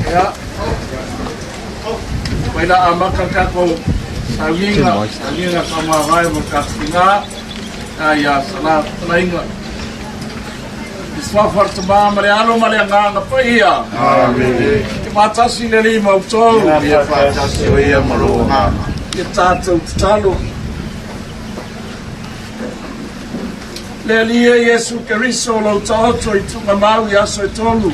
Ia, mai la amata le tatou sauiga, sauiga faamavae mo le tatou tina, ia Sala Fetalaiga. I suafa o le Tama ma le Alo ma le Agaga Paia. Amene. Ia faatasi le Alii ma outou. Ia faatasi o ia ma lou agaga. Ia tatou tatalo. Le Alii e Iesu Keriso lou taoto i tuugamau i aso e tolu.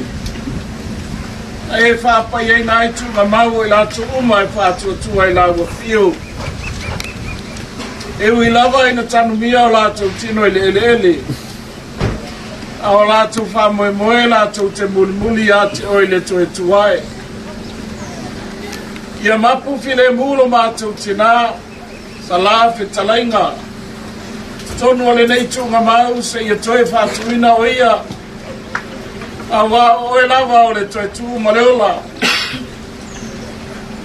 Na e faapaiaina ai tuugamau o i latou uma e faatuatua i lau afio. E ui lava ina tanumia o latou tino i le eleele, a o latou faamoemoe latou te mulimuli ia te oe i le toe tu ae. Ia mapu filemu lo matou tinā, Sala fetalaiga, totonu o lenei tuugamau seia toe faatuina o ia, auā o oe lava o le toe tu ma le ola.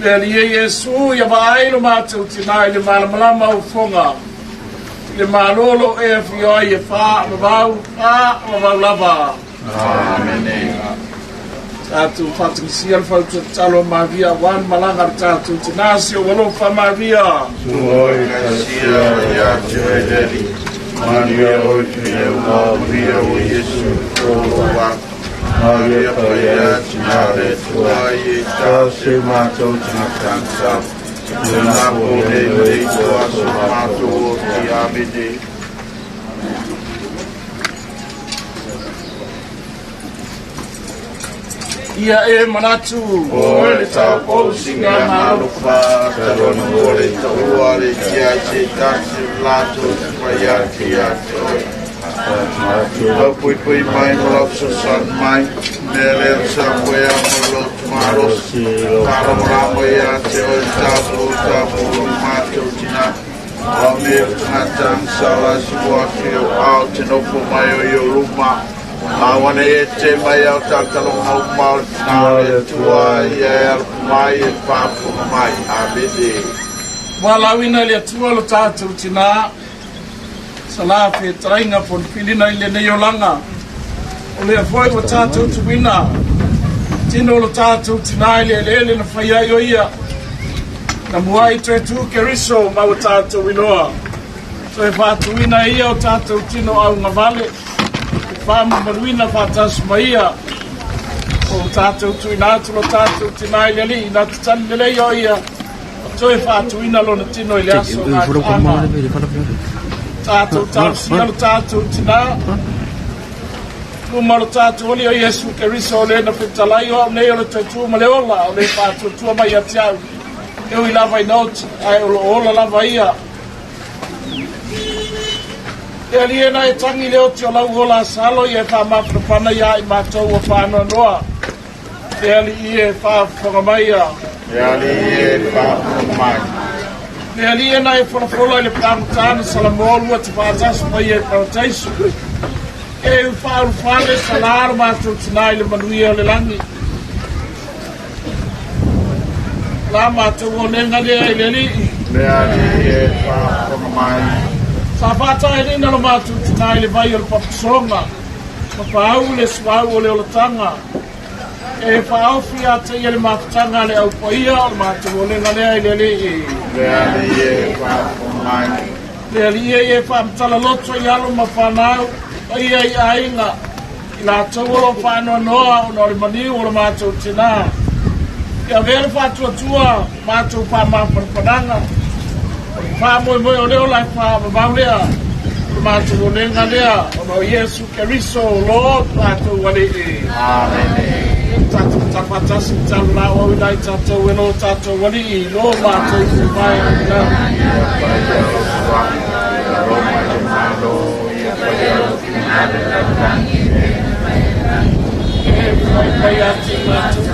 Le Alii e Iesu, ia vaai lo matou tinā i le malamalama o fofoga, i le Malo o lo o e afio ai e faavavau, faavavau lava. Amene. Tatou faatagisia le fautua tatalo a Maria aua le malaga a le tatou tinā si ou alofa Maria. Tua i kasia ia te oe le Alii, manuia oe filemu, manuia o Iesu o lou atu. Maria Paia, Tina le Atua, ia i tasi matou tagata, lena po nei ma le itu aso matou oti. Amene. Ia e manatu. O le taupou singa malofa, talona mo le taua le tia i se tasi o latou te fai atu ia te oe. Lau puipui mai ma lau fesoasoani mai, mea lea o sa koea ma lotu malosi, malamalama ia te oe le tatou tatou matou tina. O me o tagata sala si moaki o ao te nofo mai o i o luma. Awane e te mai au tātalo ngau mau nā le Atua ia e alofa mai e whaafonga mai. Amene. Ua lauina i le Atua lo tatou tinā, Sala fetalaiga fonifilina i lenei olaga. O lea foi ua tatou tuuina tino o lo tatou tinā i le eleele na fai ai o ia. Na muai toe tu Keriso ma ua tatou iloa. Toe faatuina e ia o tatou tino augavale, e faamamaluina faatasi ma ia. O tatou tuuina atu lo tatou tinā i le Alii, na te tali lelei o ia, toe faatuina lona tino i le aso gataaga. Tatou talosia lo tatou tinā, luma o lo tatou Alii o Iesu Keriso o le na fetalai o au nei o le toe tu ma le ola, o le faatuatua mai ia te au. E ui lava ina oti, ae o lo o ola lava ia. Le Alii e na e tangi le oti o lau ola salo ia e faamafanafana ia i matou ua faanoanoa. Le Alii e faafofoga mai ia. Le Alii e faafofoga mai. Le Alii e na e folafola i le pagota na Salamo lua te faatasi mai ia i parataiso. E u faaulufale sala lo matou tinā i le manuia o le lagi. La matou olega lea i le Alii. Le Alii e faafofoga mai. Sa faataelina lo matou tinā i le vai o le papasoga, ma paau le suau o le olataga. E faaofi ia te ia le mafutaga a le au paia o le matou olega lea i le Alii. Le Alii e faafofoga mai. Le Alii e ia faamatala loto i alo ma fanau, paia i aiga, i latou o lo o faanoanoa ona o le maliu o le matou tinā. Ia avea le faatuatua matou faamafanafanaga, o le faamoemoe o le ola e faavavau lea, o le matou olega lea, ona o Iesu Keriso lo tatou Alii. Amene. Tatou tafatasi talo la o ina i tatou e lo tatou Alii, lo matou tuvae o le lagi. Ia paia lou suafa, ia lou mai lou Malo, ia paia lou finagalo i le lagi e pei ona fai i le lagi. E fai atu matou.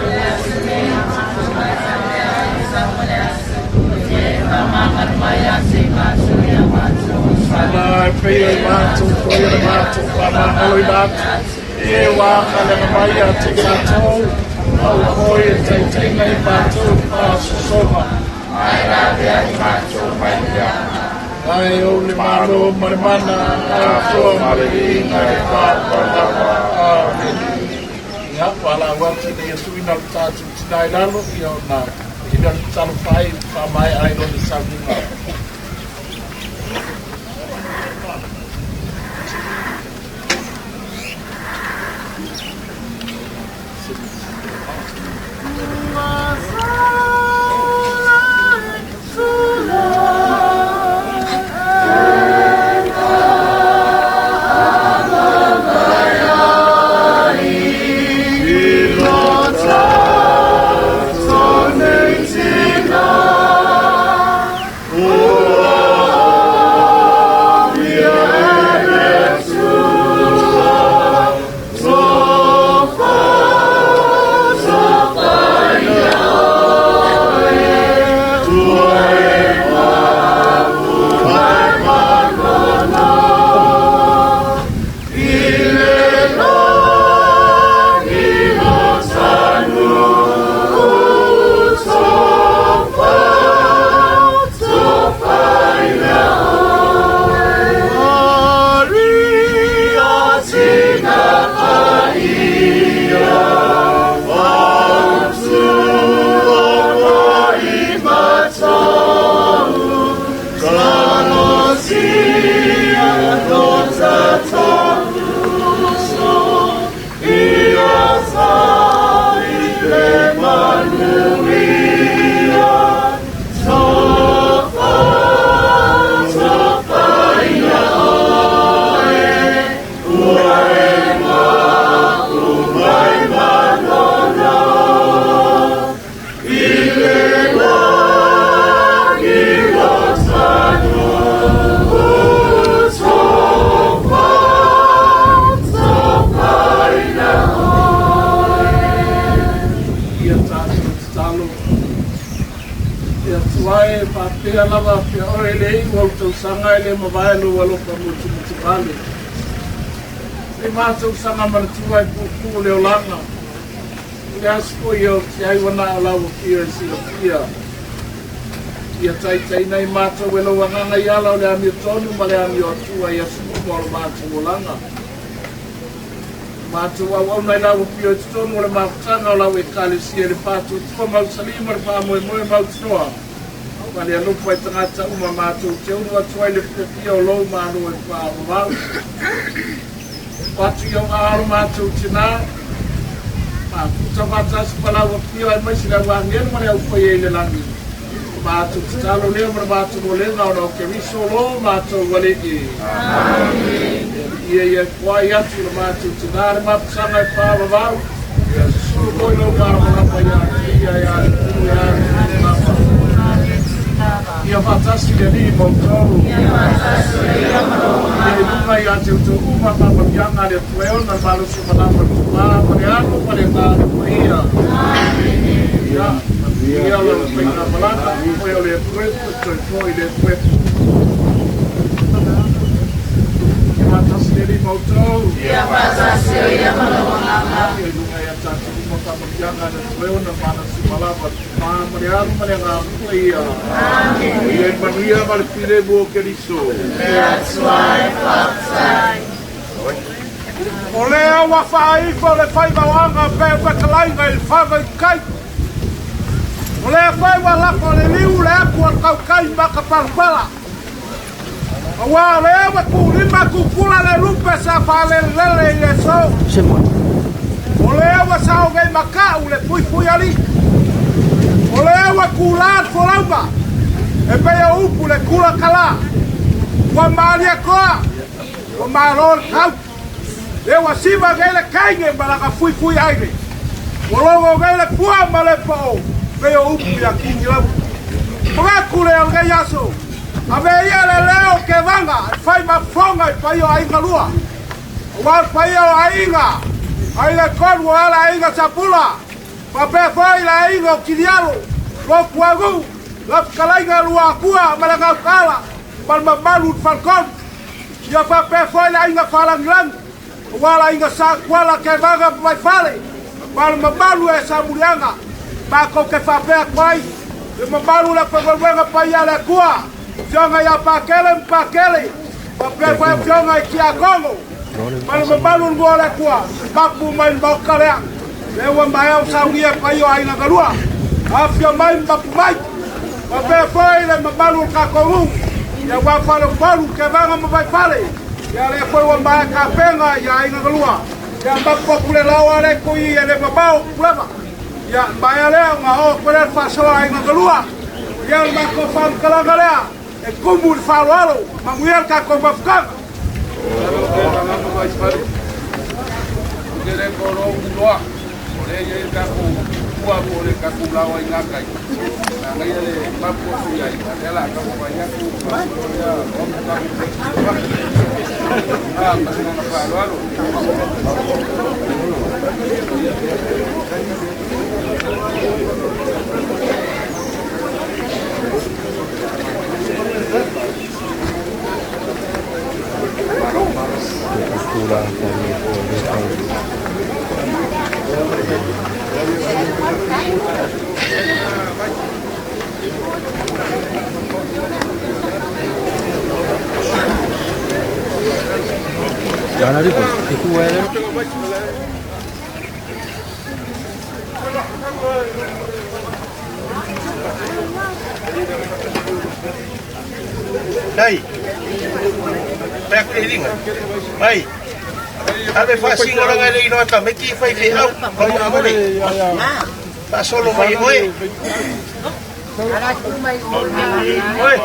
ia i matou foi o le matou faamagaloina atu i e ua agalega mai ia te tatou, aua foi e taitaiina i matou i faasosoga. Ae ou le Malo ma le mana, atoa ma le viiga e faapau lava. Amene. Ia, valaau atu ina ia tuuina le tatou tina i lalo, ia ona ina le tatalo fai faamaea ai lona sauniga. Ia tatou tatalo. E Atua e, faapea lava pea oe le iu o ou tausaga e le mavae lou alofa mutimutuvale. E matou saga manatua e puupuu le olaga. I le aso foi e oti ai ua na o lau afio e silafia. Ia taitaiina i matou e lou agaga i ala o le amiotonu ma le amioatua i aso uma o lo matou olaga. Matou auauna i lau afio i totonu o le mafutaga o lau Ekalesia i le faatuatua mausali ma le faamoemoe mautinoa ma le alofa i tagata uma matou te ulu atu ai le fiafia o lou Malo e faavavau. O atu i ou aao lo matou tina, mafuta faatasi ma lau afio aemaise le au agelu ma le aufaia i le lagi. O matou tatalo lea ma le matou molega ona o Keriso lo matou Alii. Amene. Ia ia kuai atu le matou tina le mafutaga e faavavau. Ia susulu foi lou malamalama ia te ia e ale pulu e ale pulu lava. Ia faatasi le Alii ma outou. Ia i luga ia te outou uma faamanuiaga a le Atua e ona le malosi o malama le Tama ma le Alo ma le Agaga Paia. Ia, manuia lau faigamalaga, oe o le efuefu e toe foi le efuefu. Ia faatasi le Alii ma outou. Ia faatasi o ia ma lou agaga. Ia i luga ia tatou uma faamanuiaga a le Atua e ona le malosi o malama le Tama ma le Alo ma le Agaga Paia. Amene. Ia i manuia ma le filemu o Keriso. Le Atua e faafetai. O lea ua faaifo le faivaoaga pe fetalaiga i le fava i tai. O lea foi ua lafo le liu le atu a le tautai makapalapala. Aua o lea ua tuulima tupula le lupe sa faalelelele i le aso. O lea ua sao nei makau le fuifuialii. O lea ua tulā le folauga e pei o upu le tulakalā. Ua malie toa, ua malo le tau. Lea ua siva nei le teine ma lana fuifui aile. Ua logo nei le pua ma le poo, pei o upu ia Kinilau. Manatu lea o lenei aso, ave ia le leo o Kevaga e fai ma fofoga i paia o aiga lua. Aua o le paia o aiga, ai le tolu o ala aiga Sapula, faapea foi le aiga o Kilialo, Lotuagu, la fetalaiga Luatua ma le Gautaala ma le mamalu i le Faletolu. Ia faapea foi le aiga Faalagilagi, aua le aiga Sa Tuala, Kevaga ma Vaifale, ma le mamalu e Samuliaga. Matou te faapea atu ai, le mamalu o le aufaigaluega paia a le Atua, Afioga ia Pakele ma Pakele, faapea foi Afioga i Tiakono, ma le mamalu o le nuu o le Atua, mapu mai le maota lea. Lea ua maea ona saunia e paia o aiga galua. Afifio mai ma mapu mai. Faapea foi le mamalu o le tatou nuu, aua Faleupolu, Kevaga ma Vaifale, ia lea foi ua maea tapena ia aiga galua. Ia mapu atu le lao a le tui e le mamao lava. Ia maea lea ona oo atu lea le faasoa aiga galua. Ia o le matou faamatalaga lea e tumu i le faaaloalo, manuia le tatou mafutaga. Dai, mai, ave faasino laga le inoa tamaiti faifeau faamole faasolo mai oe. Oe.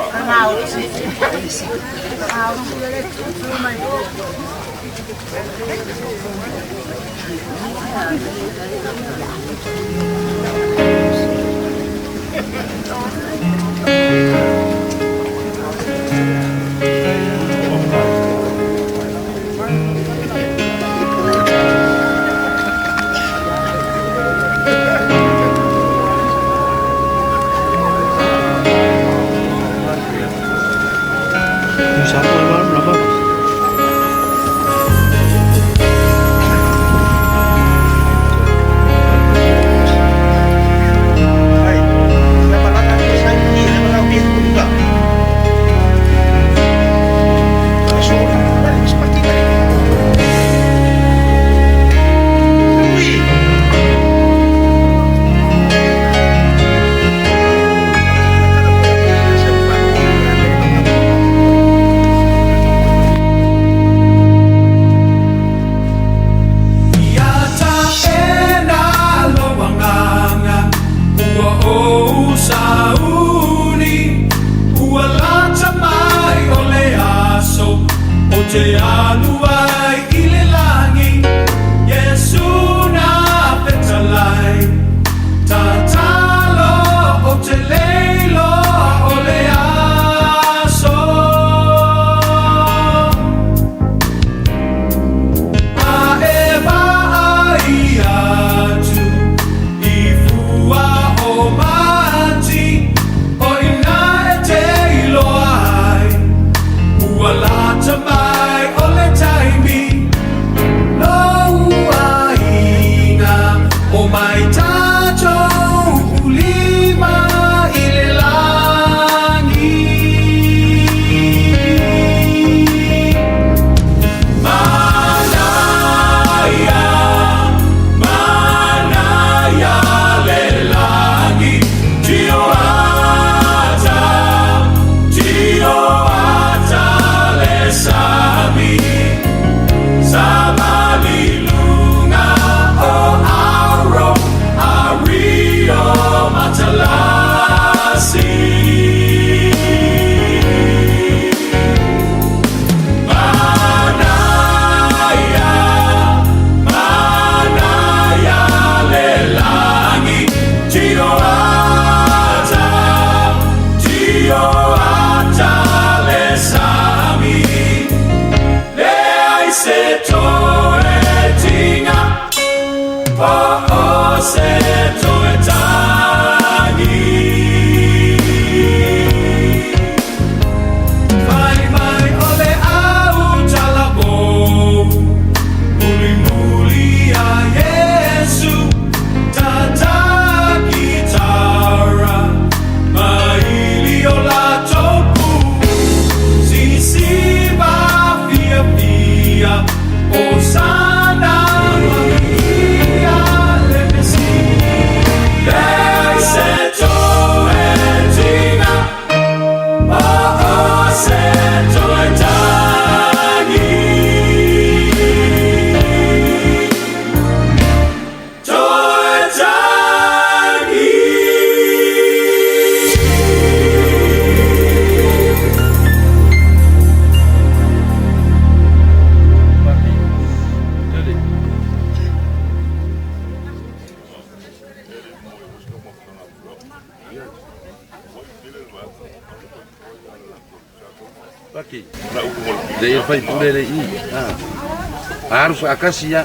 Paki. Le fai pule le i. Aru faakasi ia.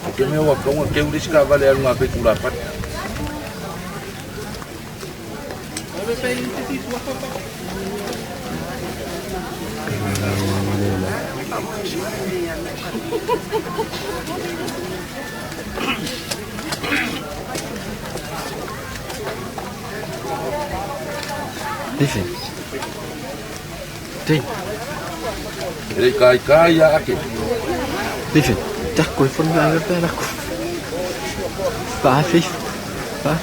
O ke mea ua kaunga keu le isi taavale alu ngā pe tula pati. Fifi. Ti. E le kai kai ia ake. Fifi. Tako e whanau ai pe lako. Pa Fifi. Pa.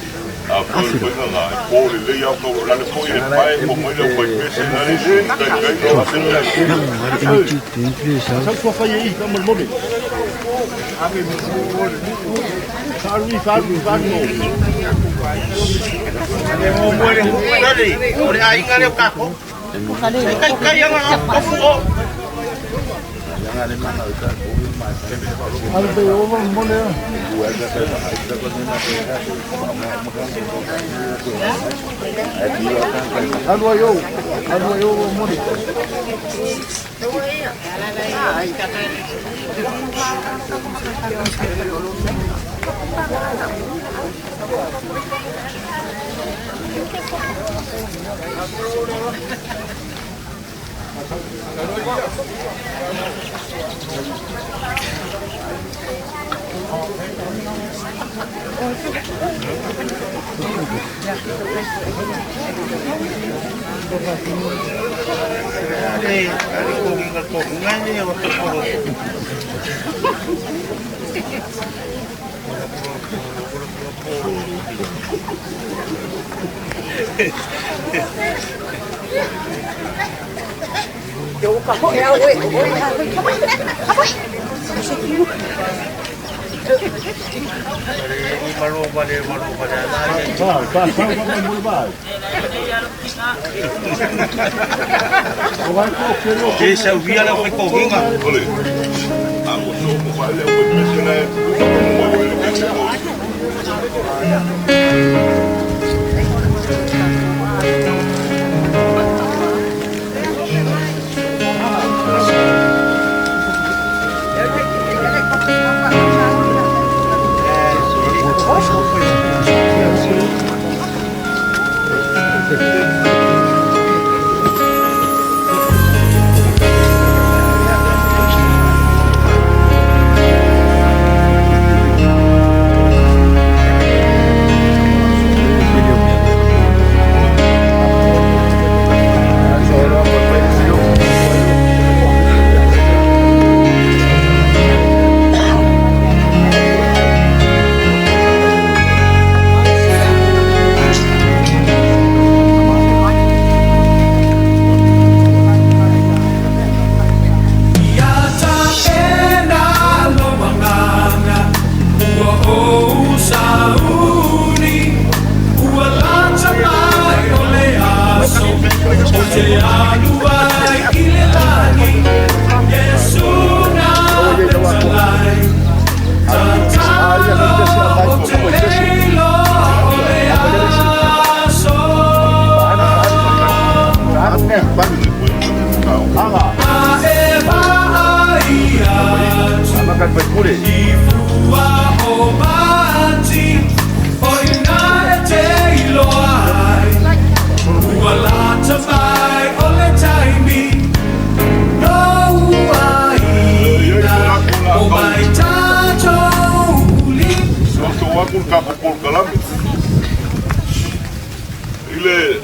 Ile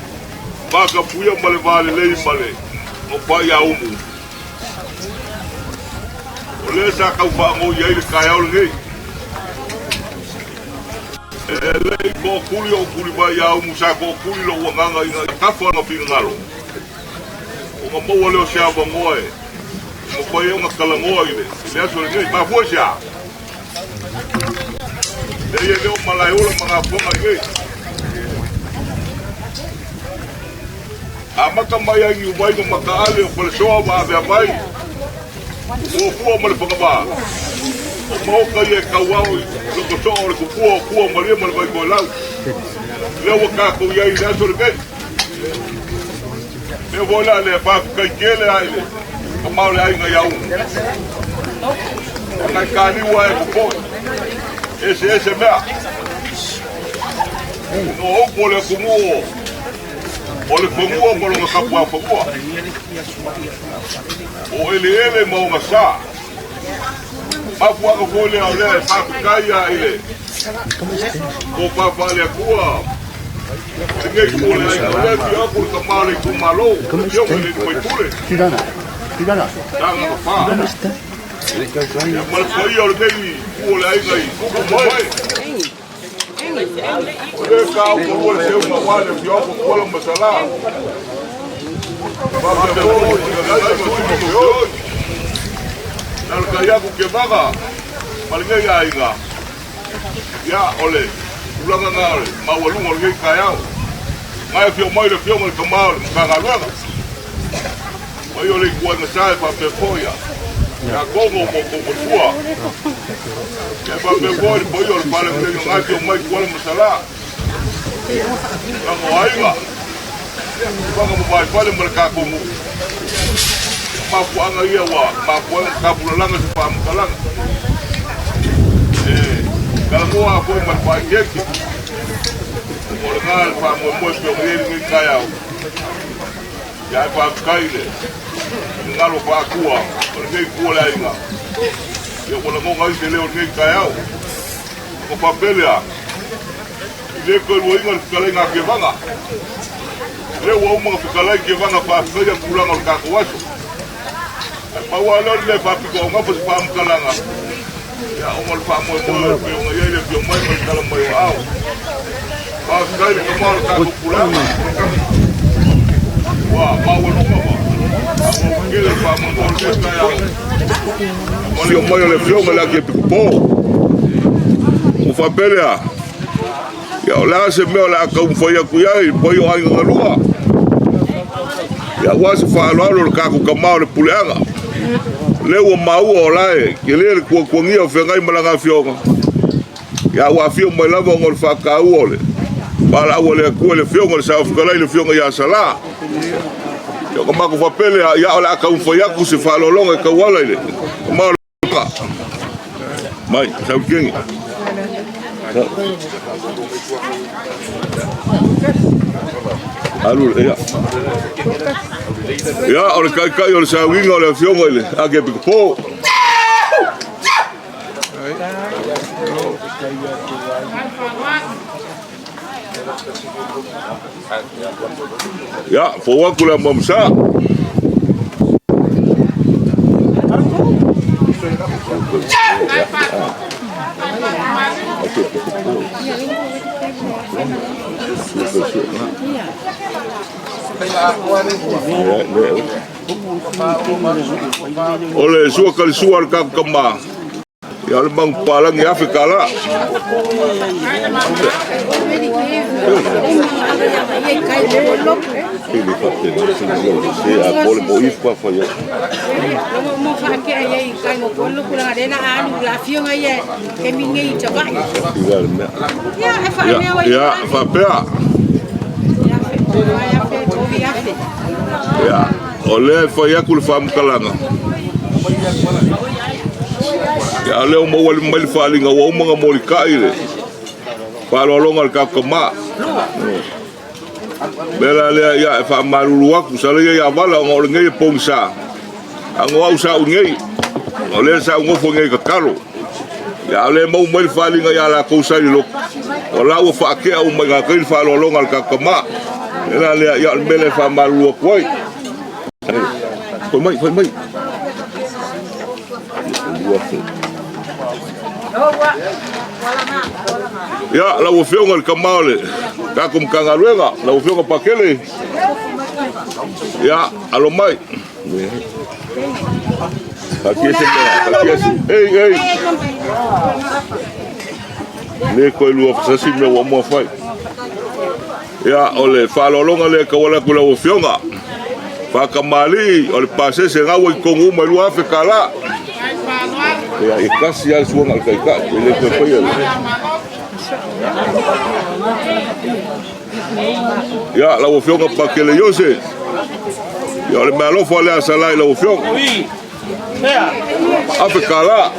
makapuia ma le valelei ma le o paiaumu. O lea sa kaufaagoi ai le taeao lenei. E lei toakuli o kuli mai iā umu sa toakuli lou agaga ina tafa na finagalo. O ga maua lea o se avanoa e mafai ai ona talanoa i le aso lenei. Mafua i se a? Leai e le o malaeola ma gafoga i nei. Amata mai ai Niumai ma Mataale o Falesoa ma Aveamai, Fuafua ma le Fagavā. O maota ia e tauao i loko soo o le tupua o Pua Malie ma le Vaitoelau. Lea ua tatou i ai i le aso lenei. Lea foi la le faafetai tele lava i le tama o le aiga ia Unu. Ona e taliu lava e popoe, eseese mea. O upu o le atunuu o le fanua ma lona tapuafanua. O eleele ma ona sa. Mafuaaga foi lea o lea e faafetai lava i le tofa faale-Atua lenei itu o le aiga. O lea e afio atu le tama o le itumalo, le afioga i le sui usufono, Sagaga 4. Ia ma le paia o lenei itu o le aiga i tupu ma ee. O lea e taoto le seuga aua le afio atu o Tuala ma Sala. Faapea foi i le aiga o Sima Feoi. Nalakai atu Kevaga ma lenei aiga. Ia, o le tulaga lena o le maualuga o lenei taeao. Na e afio mai le afioga i le tama o le Matagaluega. Mai o le ituaiga sa e faapea foi ia ia Gogo ma outou faletua. Ia e faapea foi le paia o le fale lenei na afio mai Tuala ma Sala. Laga o aiga. Tulaga ma vaifale ma le tatou nuu. Mafuaaga ia ua mafua ai ona tapulalaga se faamatalaga. E talanoa foi ma le faaeteete. O lena le faamoemoe pei ona i ai lenei taeao. Ia ae faafetai i le finagalo faatua o lenei itu o le aiga. Ia ua lagona ai se leo i lenei taeao. Ona faapea lea, e le toe luaina le fetalaiga a Tevaga. O lea ua uma ona fetalai Tevaga faafetaia tulaga o le tatou aso. Ae pau lava lea o le mea e faapito augafa se faamatalaga, ia ona o le faamoemoe e pei ona i ai le afio mai ma le tala mai o aao. Faafetai le tama o le tatou pulama. Ua maualuga ma tele le faamoemoe o lenei taeao. Afio mai o le afioga i le Akiepikopo. Ua faapea lea, ia o le a se mea o le a taumafai atu i ai, paia o aiga galua. Ia aua se faaaloalo i le tatou tama o le puleaga. O lea ua maua o la e tele le tuatuagia o feagai ma lana afioga. Ia ua afio mai lava ona o le faataua o le valaau a le Atua i le afioga i le Saofetalai le afioga ia Sala. Ia ona matou faapea lea, ia o le a taumafai atu se faaaloaloga e tauala i le tama o le Mai, Saukeni. Alu, ia. Ia, o le taitai o le sauiga o le afioga i le Akiepikopo. Ia, fou atu le amuamusa. O le sua kalisua o le tatou tama. Ia o le manupapalagi $1000. Ia, faapea. Ia, o lea e fai atu le faamatalaga. Ia, o lea ua maua mai le faaaliga ua uma ona molitai le faaaloaloga a le tatou tama. O le mea la lea, ia, e faamalulu atu, sala ia ia vala ona o lenei e pogisa. Ano au sa au nei, o lea sa ou nofo nei tatalo. Ia, a o lea e maua mai le faaaliga ia latou sa i le lotu, o la ua faatea uma i gatai le faaaloaloga a le tatou tama. O le mea la lea, ia, o le mea lea e faamalulu atu ai. Foi mai, foi mai. Ia, lau Afioga i le tama o le tatou Matagaluega, lau Afioga Pakele, ia, alo mai. Taatia se mea, taatia se... Ei, ei! Le koe lua fasasi mea ua mua fai. Ia, o le faaaloaloga lea e tauala atu i lau Afioga. Faatamalii, o le pasese na ua i totonu uma e $2,000. Ia, e tasi lava le suaga o le Taitai, e le toe faia le... Ia, lau Afioga Pakele Iose, ia o le meaalofa lea a Salai i lau Afioga. $1,000.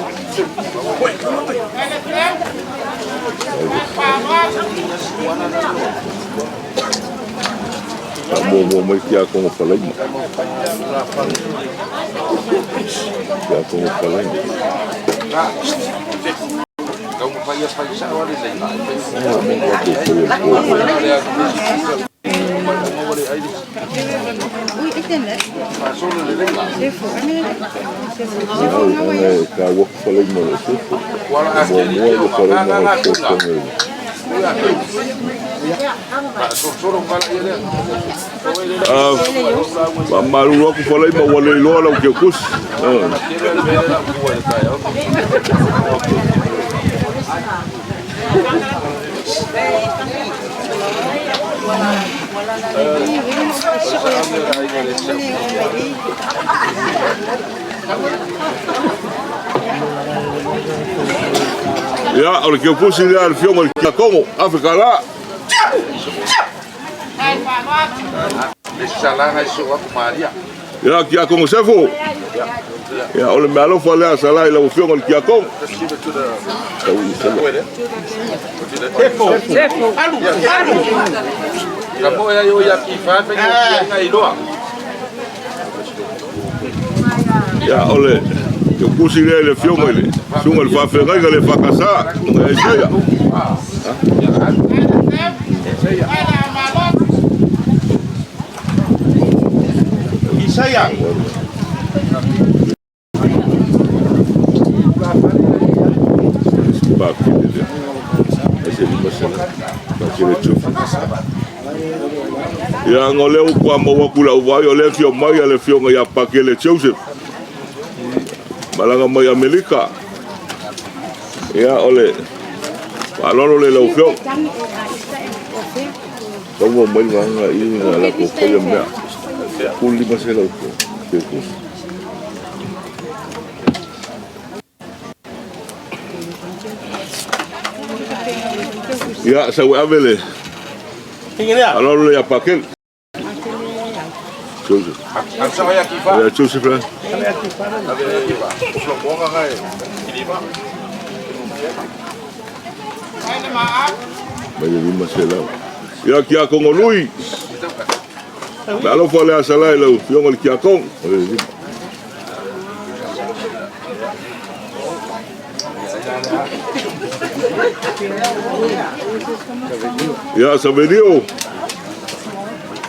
Faamuamua mai Tiakono Falaima. Tiakono Falaima. Faamalulu atu Falaima ua le iloa lau keukusi. Ia, o le keukusi lea a le Afioga i le Tiakono, $1,000. Ia, Tiakono Sefo. Ia, o le meaalofa lea a Salai i lau Afioga i le Tiakono. Ia, o le keukusi lea i le Afioga i le Susuga i le Faafeagaiga le EFKS, Susuga ia Isaia. Ia, ona o lea ua faatoa maua atu i lau vaai, o lea e afio mai le afioga ia Pakele Joseph, malaga mai Amerika. Ia, o le faaaloalo lea i lau afioga. Taua mai le vaega i na latou faia mea. 15 pe kusi. Ia, sau e ave le faaaloalo lea ia Pakele. Joseph. Ia, Joseph la. Mai le 500. Ia, Tiakono Lui. Le alofa lea Salai i lau afioga i le Tiakono. O le lima. Ia, Savelio.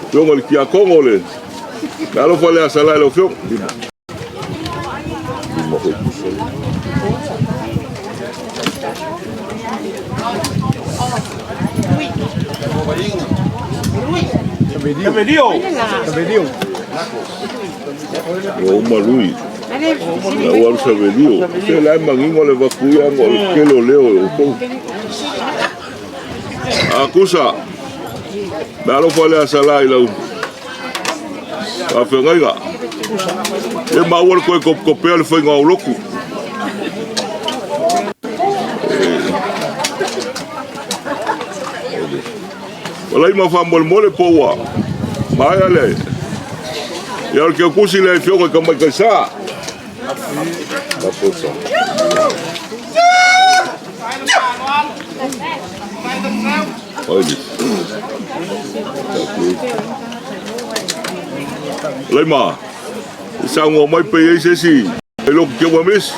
Afioga i le Tiakono le le alofa lea Salai i lau afioga. Lima. Lima foi pusa. Savelio. Ua uma Lui. La ua alu Savelio. Se la e manino le vakuia o le tele o leo e outou. Akusa. Me alofa lea Salai i lau faafeagaiga. E maua le toe kopekopea le faiga o lotu. Falaima faamolemole po ua maea le Ia o le keukusi lea i fioga i Tamaitaisa. Laima, i saunoa mai pe i ai se isi e loku keu amisi.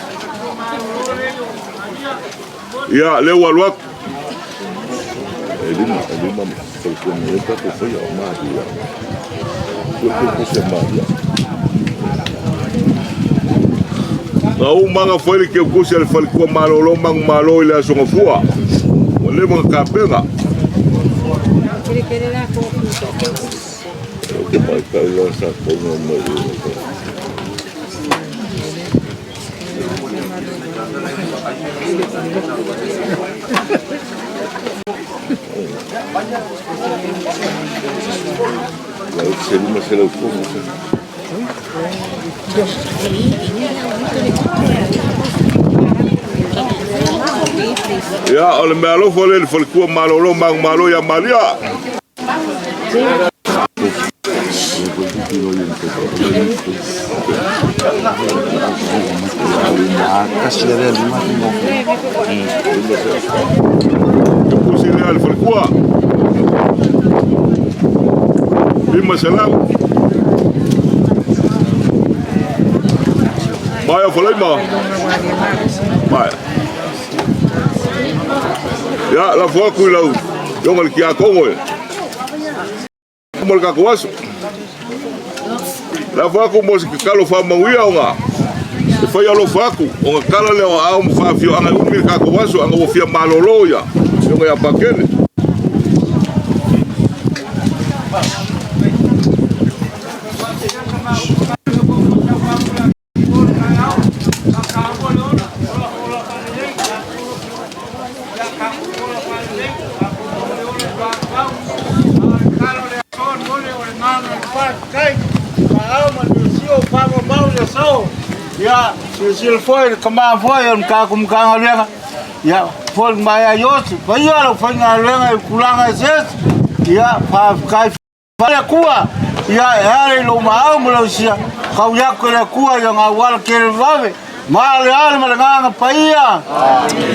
Ia, lea ua alu atu. E lima, e lima, tautuana e tatou faia o Maria. Tua te kusi a Maria. Na uma na fai le keukusi a le faletua malolo manumalo i le Aso Gafua. Ua leva na tapena. Ou te maitau la sa tonga mai i se 500 toga se. Ia, o le meaalofa lea i le faletua malolo manumalo ia Malia. Pusi lea le faletua. 500. Maia falaima. Maia. Ia, lafo atu i lau afioga i le Tiakono e. Mo le tatou aso. Lafo atu mo se tatalo faamanuia ona e fai alofa atu ona tala lea o aao ma faafioaga e umi le tatou aso ana ua fia malolo ia afioga ia Pakele. Ia, silasila foi le tama foi o le tatou Matagaluega, ia, foi le maea Iosi, paia lau faigaluega i tulaga eseese, ia, faafetai le Atua, ia e ala i lou maau ma lau sia, kau atu e le Atua i ona auala tele vave, ma le ale ma le agaga paia.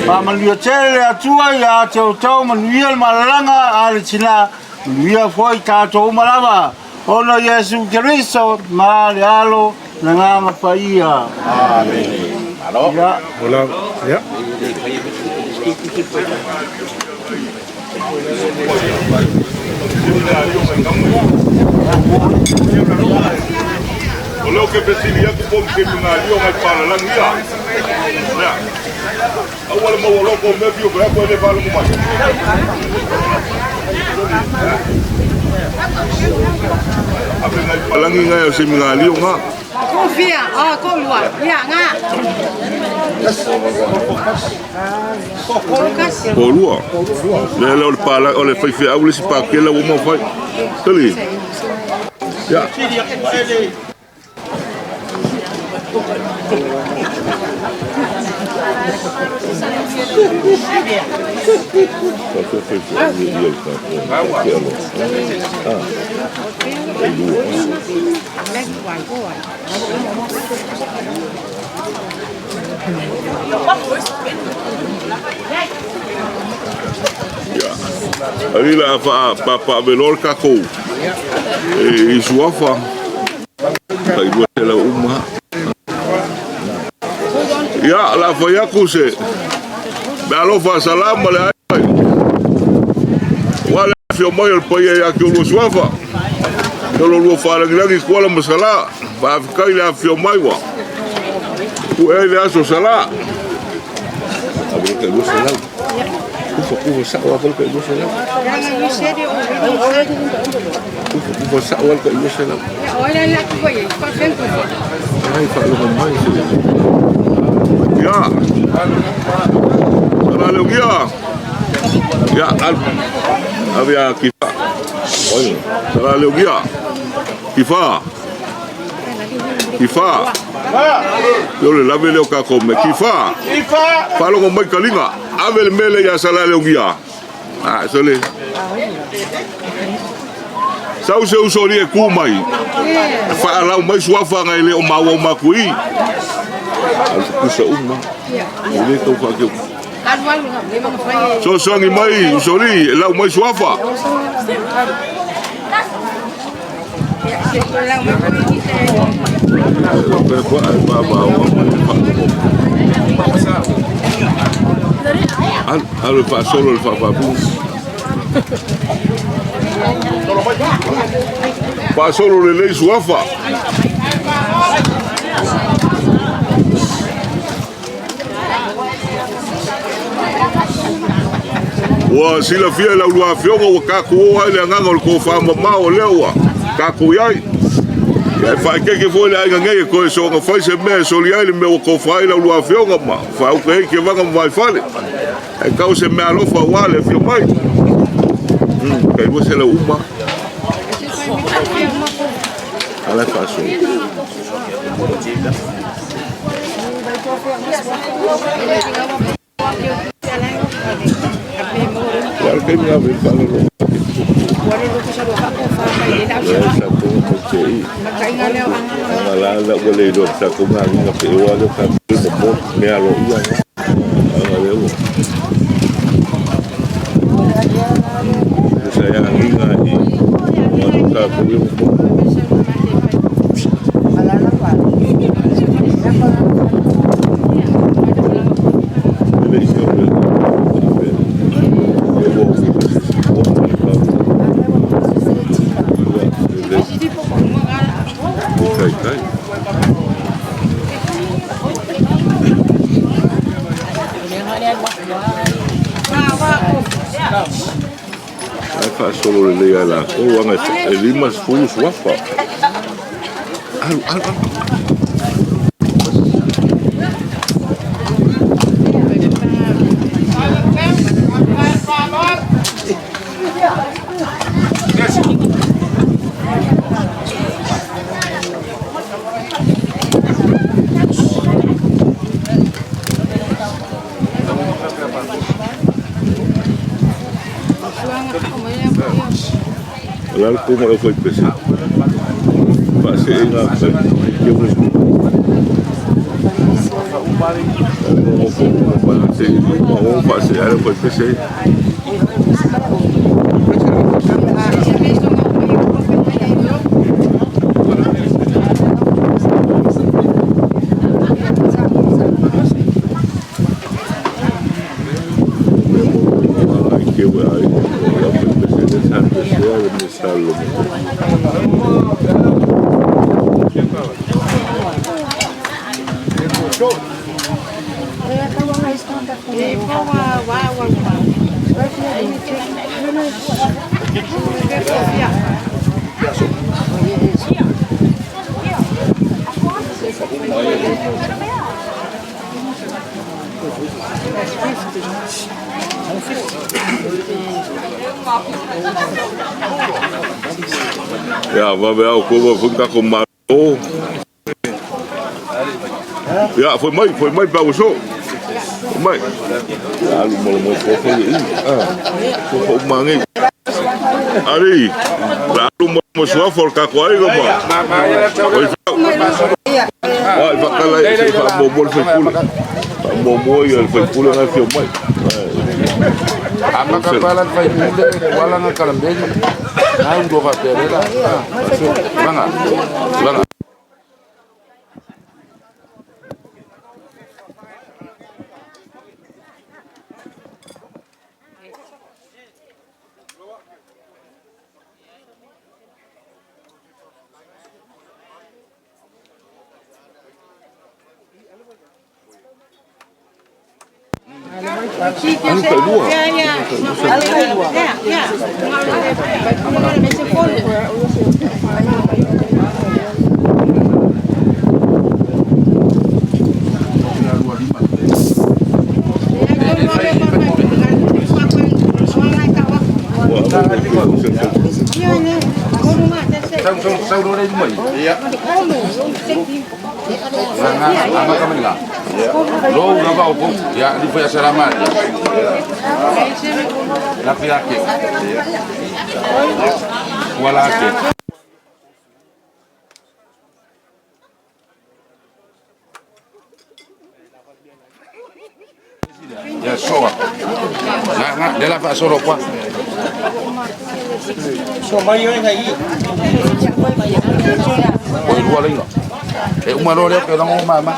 Faamanuia tele le Atua ia te outou, manuia le malalaga a le tina, manuia foi tatou uma lava, ona o Iesu Keriso ma le Alo le agaga paia. Ia. Ia. O lea ou te fesili atu po o ni seminalio nai palalagi ia. Lea. Aua le maua loko o mea fio fai atu e le faalogo mai. Ave nai palangi ngai o seminalio nga. Ko fia, oh, ko lua. Ia, nga. Po lua. Le le o le pala o le faifeau le isi pakela ua uma fai. Tali. Ia. Ali la fa pa pa velor tatou e i suafa tai 200 uma. Ia la fai atu se me alofa salama le ai. Ua le afio mai o le paia ia te olua suafa. Te olua faalagilagi kuala ma sala. Faafetai le afio mai ua. Ku e le aso sala. Ave le 200. Kufa kufa sa wa le 200. Kufa kufa sa wa le 200. Ai faalogo mai se. Ia. Sala leo gia. Ia al. Ave a kifa. Oi. Sala leo gia. Kifa. Kifa. Yo le lave leo ka ko me kifa. Kifa. Faalogo mai kalinga. Ave le mele ia sala leo gia. Ah, sole. Sau se uso li e ku mai. Faalau mai suafa ngai le o maua o makui. Au se kusa uma. E le tau whaakeu. Sosoangi mai usoli, e lau mai suafa. Alu, alu faasolo le faafaapu. Faasolo lelei suafa. Ua silafia e lau afioga ua tatou o ai le agaga o le tofamamao lea ua tatou i ai. Ia e faaeteete foi le aiga nei e toe soona fai se mea e soli ai le mea ua tofa ai lau afioga ma faauta ai kevaga ma vaifale. E tau se mea alofa aua le afio mai. Tai 200 uma. Ala e faasolo. taimi ave i whaalalo. Sa konga mo te i. Anga la la ua le iloa sa konga nginga pe ewa leo ka pule mo mo mea lo ia nga. Anga leo. Sa ya nginga i. Wa ka pule mo mo. Ele isi o le e ua o kai kai. Ai faasolo lelei a lakou aga e 50 suafa. Alu alu alu. O le ala kuma le fai pese. Faasee ga fai ke mo. O ko faasee ma o faasee ala fai pese. Ai ke wa ai o la fai pese le sa pese ale me sa lo mo. Ia, vave au ko foi ka ko malo. Ia, foi mai pa uso. Foi mai. Ia, alu mo mo ko foi i. Ah. Ko ko mangi. Ari. La alu mo mo sua for ka ko ai go ma. Oi. Ai fa kala i fa mo mo foi pule. Fa mo mo ia foi pule na fio mai. Ama ka pala fai pule wala nga kalambeli. Na undo fa pele la. Vanga. Vanga. Alu ka lua. Sau lo le mai. Nga ama ka mai la. Lo nga va o ya li foi selamat. La fiake. Wala ke. Ya soa. Nga nga de la fa solo kwa. So mai oi ngai. Oi lua lenga. E uma lo le ke longo mama.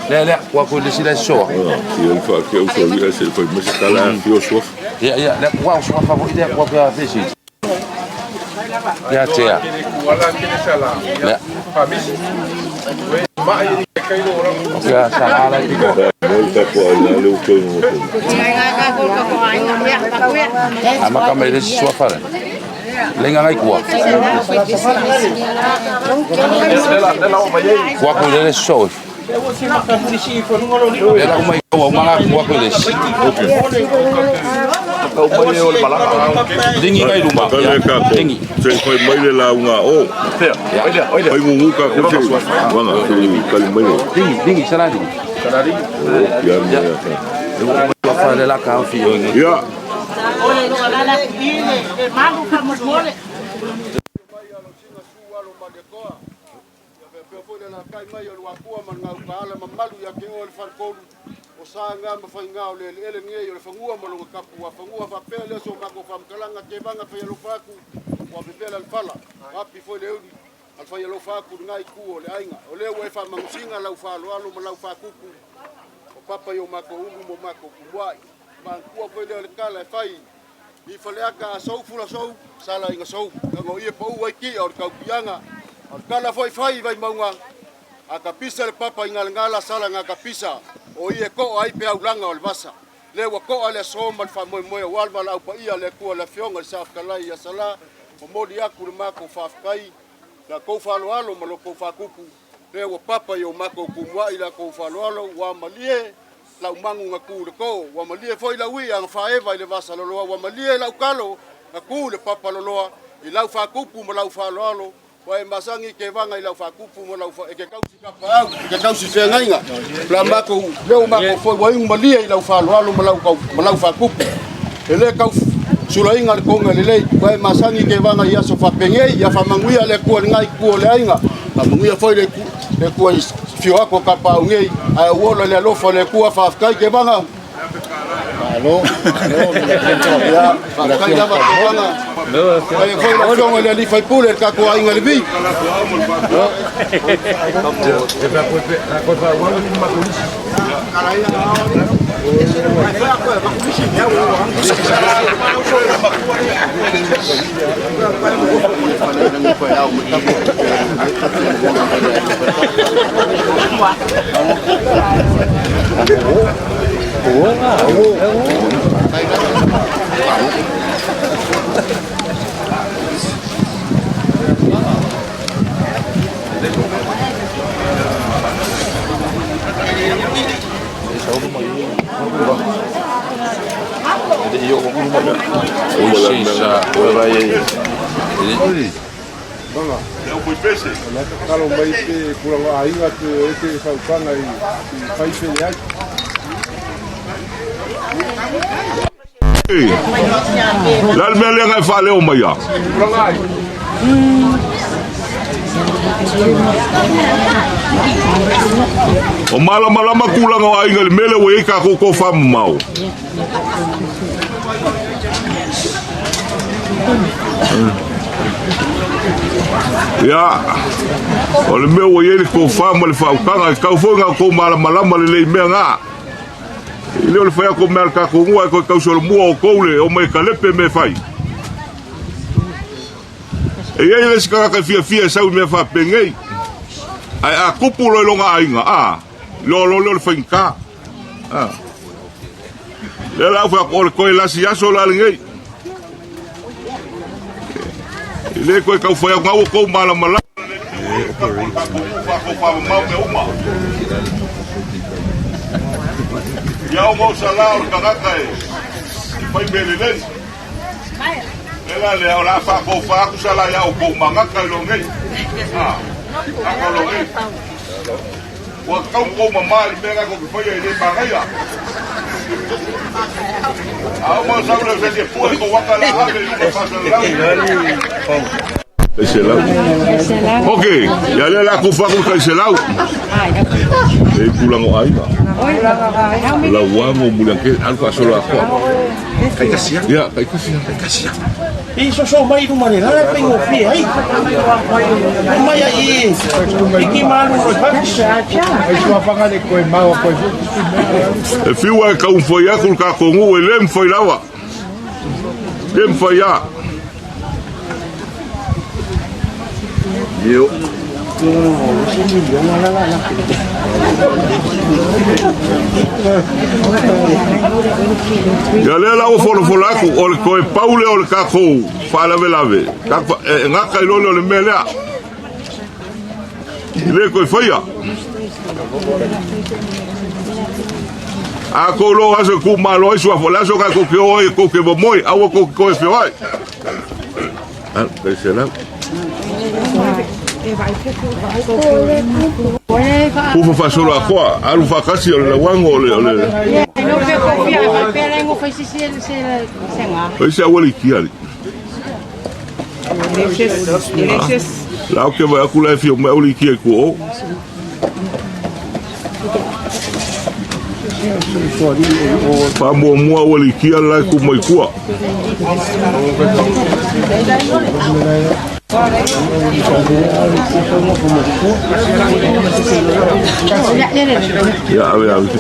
Le le kwa ko le sila soa. Ia fa ke o so ia se foi mas kala fio soa. Ya ya le kwa soa fa vo ide kwa ka fesi. Ya tea. Le. Ya sala i ko. Mo ka ko ai la le o ko mo. Ama ka mai le soa fa le. Lenga ngai kua. Kua ko le soa. Le la mai ko manga kua ko le. Dingi ngai luma. Dingi. Se foi mai le la unga o. Oi ngungu ka ko se. Wanga se kali mai. Dingi dingi saladi. Saladi. Ya ya. Le fa le la ka fi. Ya. O lo o alaala atu i i le malu faamolemole. Ia faapea foi le alaalatai mai o le Uapua ma le Gautaala mamalu ia te oe le Faletolu o sa ga ma faiga o le eleele lenei o le fanua ma lona tapuafanua. Faapea lea so matou faamatalaga tevaga faialofa atu ua vevela le fala api foi le uli a faialofa atu lena itu o le aiga. O lea ua e faamanusiga lau faaaloalo ma lau faatupu o papa i o matou ulu ma o matou tumuai. Manatua foi lea o le tala e fai i Faleata a sou fula sou sala ina sou tago ia pau ai tia o le taupiaga. O le tala foi fai i Vaimauga a tapisa le papa i galagala sala na tapisa o ia to'a ai peaulaga o le vasa. Lea ua to'a le aso ma le faamoemoe aua le valaau paia a le Atua le Afioga i le Saofetalai ia Salā. Momoli atu le matou faafetai la tou faaaloalo ma lo tou faatupu. Lea ua papa i o matou tumuai la tou faaaloalo ua malie lau magu na tu le to, ua malie foi lau ia na faaeva i le vasa loloa, ua malie lau talo na tu le papa loloa i lau faatupu ma lau faaaloalo. Ua e masani i tevaga i lau faatupu ma lau e ke tausi kapaau, e ke tausi feagaiga. La matou, lea ua matou foi ua iu malie i lau faaaloalo ma lau, ma lau faatupu. E le tau sulaina le toga lelei, ua e masani i tevaga i aso faapenei, ia faamanuia le Atua i lena itu o le aiga, faamanuia foi le Atua i fio atu o kapaau nei, ae ou ola le alofa o le Atua, faafetai tevaga. Malo, ia, faafetai lava tevaga. Faafetai foi lau Afioga i le alii faipule le tatou aiga Levi. Tatalo mai pe tulaga aiga pe o e te fautuaga i fai pe leai. Le a le mea lea na e faaleo mai a? O malamalama tulaga o aiga i le mea lea ua i ai tatou tofamamao. Ia, o le mea ua i ai le tofa ma le faautaga, e tatau foi ona outou malamalama lelei i mea na. E le o le fai atu o mea a le tatou nuu ae toe tausolomua outou le omai e talepe mea e fai. E i ai le isi tagata e fiafia e sau i mea faapenei, ae a tupu loa i lona aiga, a, loa loa lea o le faigata. A. Lea la au fai atu, o le toe lasi aso la lenei. E le toe tau fai atu, na ua tou malamalama. Ia o sala o le tagata e fai mea lelei. Le la lea o le a faatofa atu sala ia outou magaka i lo nei. Ah, aka lo nei. Ua tau kou mamā i le mea la kou te faia i le manaia. A o mau sau leo se se pua i kou waka la ave i luga faasalalau. Taiselau. Ok, ia lea la kufa aku taiselau. E tulaga o aiga. Lauago muliake alu faasolo akoa. Ia, taitasi. Taitasi. I soso mai luma le lala pe ngofie ai. Mai ai i ki malu ro pa. E fiu ai kau foi aku ka kongu e lem foi lawa. Lem foi ya. Yo. Ia lea la ua folafola atu, o le toe pau lea o le tatou faalavelave, e gata i loa lea o le mea lea. E le toe faia. A kou lo aso ku malo ai suafo, le aso ka kou ke o ai kou ke momoe, aua kou ke koe feoai. Ah, kai se lau. Ufa faasolo a koa, alu faatasi o le lauago o le, o le. Fai se aualikia li. La o ke vai aku la e fio mai aualikia i ku o. Faamuamua aualikia la e ku mai kua. Ia, ave, ave.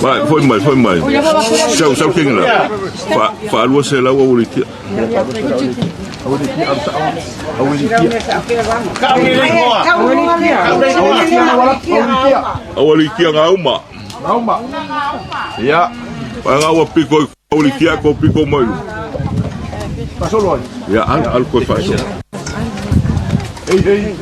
Vai, foi mai, foi mai. Sau, sau kenga la. Fa, faalua se lau aualikia. Aualikia ngauma. Ngauma. Ia. Vai ngaua piko i aualikia ko piko mai. Fasolo ai. Ia, al, al koe faasolo. Ei, ei.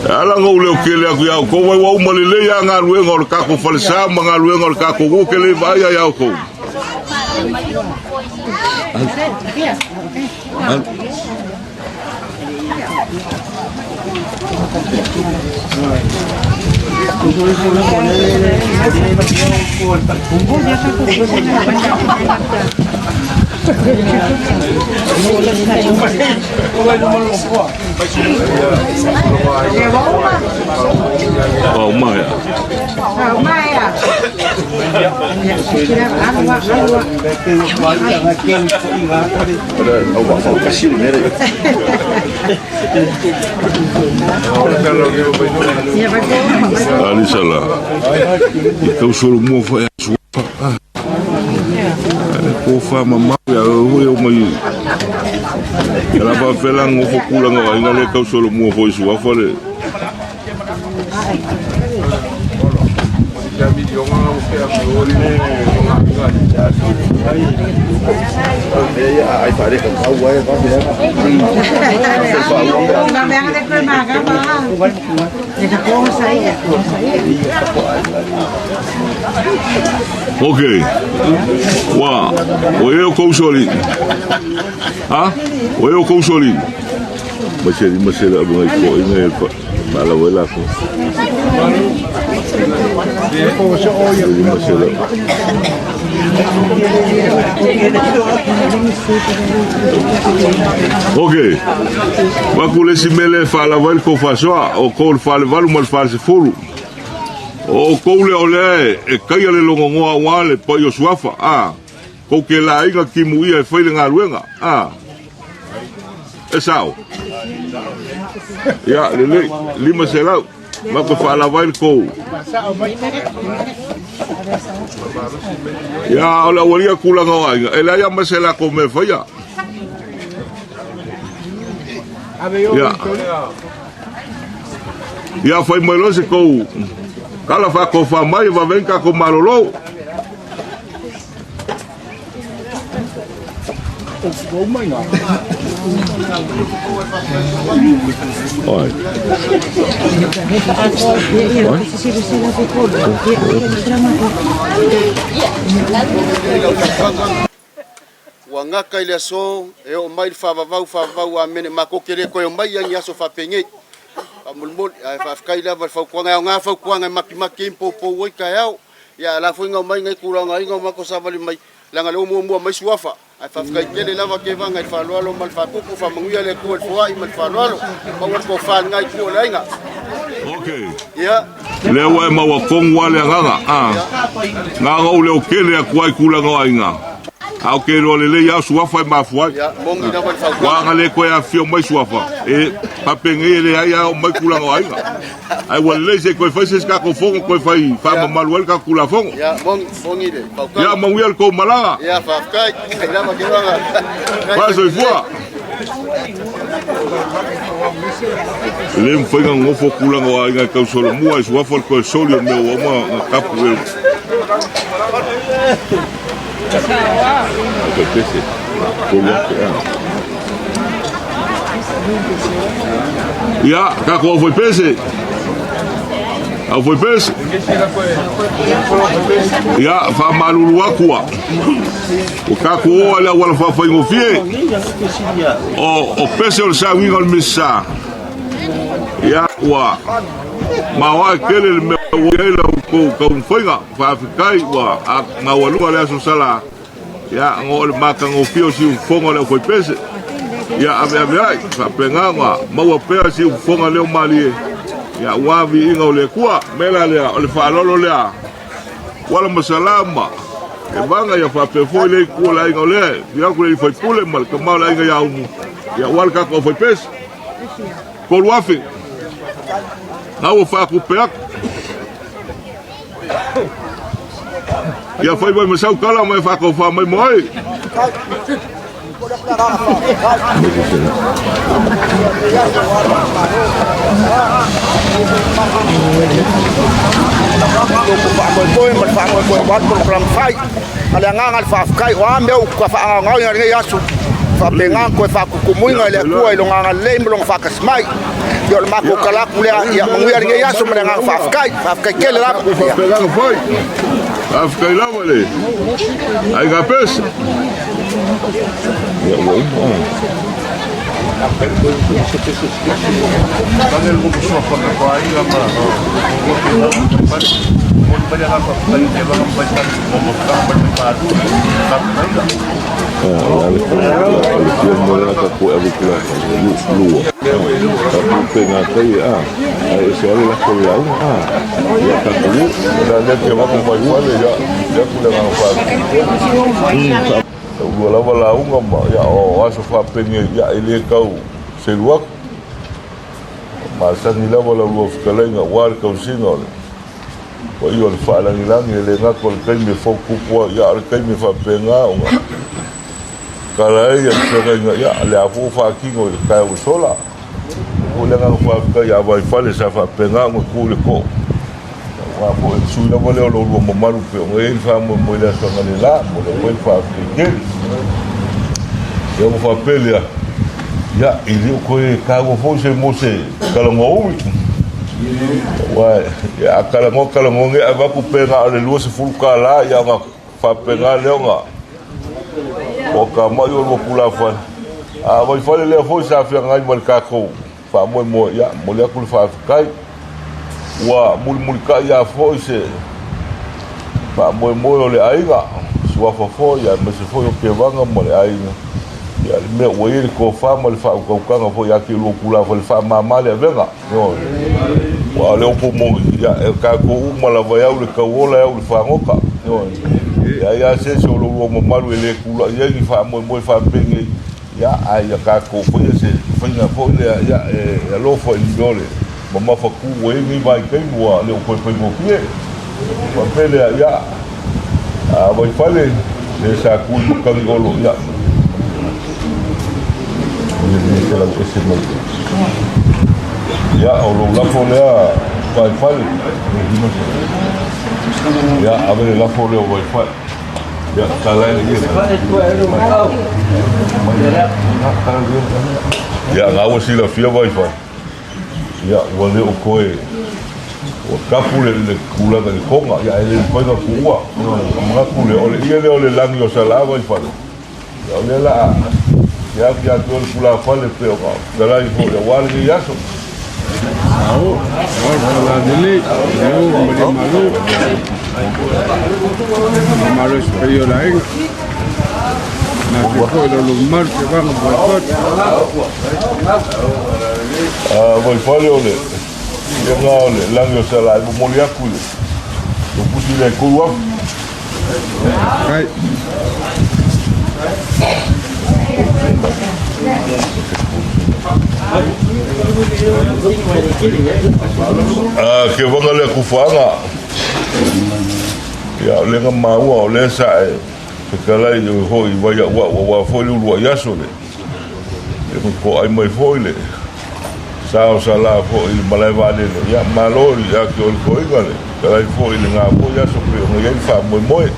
E ala ngou leo kele aku iau kou vai ua uma lelei a galuega o le kako falesa ma galuega o le kako gu ke le vaai iau kou. Oh, mai. Ali sala. I tau solo mua fai a suafa. Ko fa mamau ia o o mai. Ela fa fela ngofo kula nga inga le kau solo mua foi suafa le. Ok. Wa, o e o kou soli. Ha? O e o kou soli. Maseri maseri abu ngai ko inga e pa la wela ko. Maseri. Ok. Wa ku le si mele fa la wel ko fa soa o ko fa le valu mal fa se fulu. O kou le o le e kai le longongoa wa le pa yo suafa. Ah. Kou ke la inga ki mu ia e fai le ngaluenga. Ah. E sao. Ia, le le, lima se lau. Ma ko fa la vai kou. Ia, o le awalia kula ngau ainga. E la ia ma se la ko me faia. Ia. Ia fai mai lo se kou. Kala fa ko fa mai va venka ko malolo. Oi. Ua gaka i le aso e oo mai le faavavau faavavau amene makou ke lē toe omai ia ni aso faapenei faamolemole ae faafetai lava le fautuaga e aogā fautuaga e makimaki ai ma poupou ai taeao ia a la foiga omai gai tulaga aiga o matou savali mai leaga le ua muamua mai suafa ae faafetai tele lava Kevaga i le faaaloalo ma le faatupu faamanuia le Atua i le foai ma le faaaloalo maua le tofa lena itu o le aiga. Okay. Ia. Lea ua e maua kongu a le agaga, a. Nga ngou leo kele aku ai kulaga o aiga. A o ke loa lelei a suafa e mafua ai. Ia, moni lava le fautuaga. Ua aga le koe afio mai suafa. E papengei e leai a o mai kulaga o aiga. Ai ua lelei se koe fai se isi kako fono koe fai faamamalu ai le kako kulafono. Ia, moni, moni le fautuaga. Ia, manuia le kou malaga. Ia, faafetai. Faafetai lava Kevaga. Faasoifua. E le mafai ona nofo tulaga o aiga e tau solomua i suafa le toe soli o mea ua uma ona tapu e pese. Ia, kako au foi pese. Aufaipese. Ia, faamalulu atu ua tatou oo i le auala faafaigofie. O pese o le sauiga o le Minisita. Ia, ua maoae tele le mea ua i ai la outou taumafaiga. Faafetai ua maualuga le Aso Sala. Ia, ona o le matagofie o siufofoga o le aufaipese. Ia, aveaveai, faapena ona maua pea siufofoga leo malie, ia, aua viiga o le Atua. O le mea la lea, o le faaaloalo lea, ua ala ma salama, e vaga ia faapea foi le itu o le aiga o lea, e afio atu le alii faipule ma le tama o le aiga ia Umu, ia, aua le tatou aufaipese. 3,000. Na ua faatupe atu. Ia fai mai ma sau tala mai faatofa mai mo ai. Faamoemoe ma le faamoemoe aua le polokalame fai. A le agaga le faafetai, o a mea ua faagaogaoina i lenei aso, faapena ona toe faatutumuina e le Atua i lona agalelei ma lona faatasi mai. Ia o le matou tala atu lea, ia manuia lenei aso ma le agaga faafetai. Faafetai tele lava. Faapena fai. Faafetai lava le aiga pese. Ia ua uma. Ua lava lauga ma ia o aso faapenei ia e le tau selu atu. Masani lava la lua fetalaiga aua le tausiga o le paia o le faalagilagi e le gata o le taimi e fautupu ai, a o le taimi e faapena ona tala ai le feagaiga, ia le a foi ua faatino i le taeao ua sola. O le agaga faafetai ia Vaifale sa faapena ona tu i le too, aua foi o le sui lava lea o lo oulua mamalu pei ona i ai le faamoemoe i le aso analeila. Momoli atu ai le faafetai tele. Ia ona faapea lea, ia e le o toe taua foi se mo se talanoa umi. Aua ia a talanoa talanoa nei avatu pe na o le $20 ia ona faapena lea ona toatamai o lua tulafale. A Vaifale lea foi sa feagai ma le tatou faamoemoe, ia momoli atu le faafetai. Ua mulimulitai lava foi se faamoemoe o le aiga, suafa foi aemaise foi o Tevaga ma le aiga. Ia le mea ua i ai le tofa ma le faautautaga foi ia te lua tulafale faamama le avega. Ioe. Aua o le upu moni, ia e tatou uma lava e au le tauola e au le fagota. Ioe. E leai lava se isi o lo oulua mamalu e le tulai ai ni faamoemoe faapenei. Ia, ae ia tatou faia se faiga foi lea, ia, e alofa i le mea o le mamafa tu ua i ai lenei vaitaimi ua le o toe faigofie. Faapea lea, ia, a Vaifale, le sa tu i matagi olo, ia, ia, lau ese mai. Ia, o lou lafo lea, Vaifale, ia, ave le lafo lea o Vaifale. Ia, na ua silafia Vaifale, ia, ua le o toe, ua tapu le, le tulaga i le toga, ia, e le mafai ona tuua. Ona manatu lea, o le ie lea o le lagi o Salā Vaifale, ia, o lea la a, ia atu ia te oe le tulafale pei ona fetalai foi aua lenei aso. Vaifale o le lena o le lagi o Salā e momoli atu i le pusi lea e 3,000. Ke waga lea kufaga. Ia o lea maua o lea sa e fetalai i hoi vai au au aua foi le uluai aso le. E ko ai mai foi le sa o Salā foi i le malae vaalele. Ia malo ia te oe le toeaina le fetalai foi i lena foi aso pei ona i ai le faamoemoe.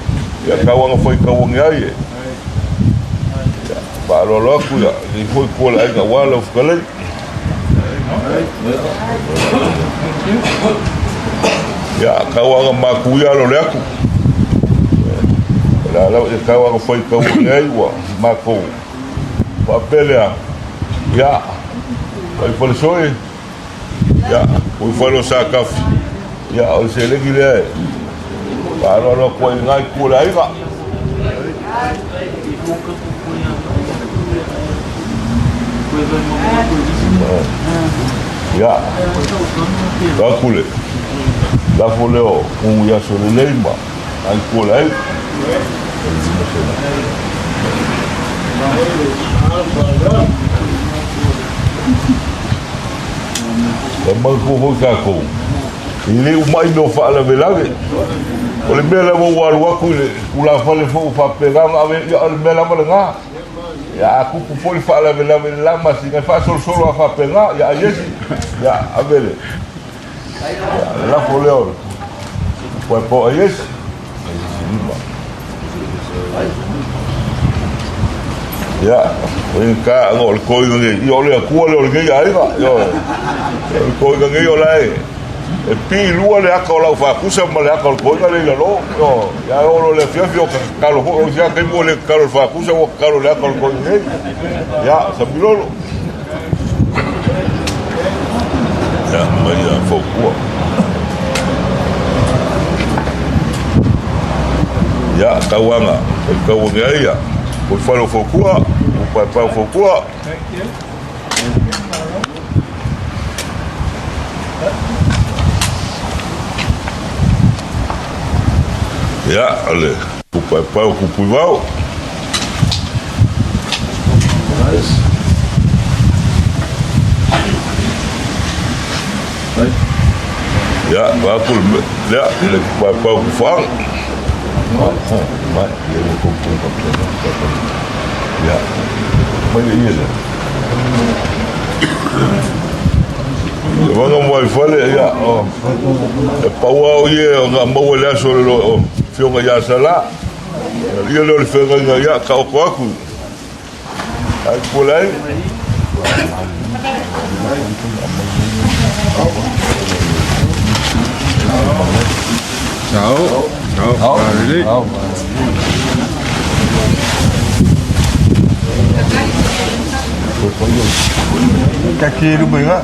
Ia tau aga fai tauagi ai e. Ia faaaloalo atu ia i foi tua le aiga aua lau fetalai. Ia, tau aga maku ia alo le atu. O le a lava ia tau aga fai tau o le ai ua matou faapea lea, ia, fai falesoe, ia, ui fale o Sakafi, ia, o le seleni lea e faaaloalo atu ai i lena itu o le aiga. Ia, atu le lafo lea o Kugu i aso lelei ma ai tua le aiga. E manatua foi tatou, e le umai mea o faalavelave. O le mea lava ua alu atu i le tulafale foi ua faapena ona ave, ia o le mea lava lena. Ia a tupu foi le faalavelave i le la masina, e faasolosolo lava faapena, ia ai esi, ia ave le ia, le lafo lea o le paepae ai esi. Ia, o le ka o le koiga nei, ia o le Atua lea o lenei aiga, ia o le koiga nei o la e e pi lua le aka o lau fakusa ma le aka o le koiga lea i lalo, ioe. Ia ae oo loa i le afiafi o tatalo foi, o isi lava taimi ua le tatalo i le fakusa ua tatalo i le aka o le koiga nei. Ia, Samilolo. Ia, mai ia Faupua. Ia, tauaga, o le tauaga ai ia, o le fale o Faupua, o paepae o Faupua. Ia, o le paepae o Kupuivao. Ia, vaeatu le lea, le paepae o Kufaga. Ia, mai le ie lea. E vanga mai fale, ia, o, e pau lava o ie o na maua i le aso o le o Fioga ia Salā. Ia lea o le feagaiga, ia, taoto atu. Ai pule ai. Ciao. Ciao. Ciao. Kaki lu mai nga.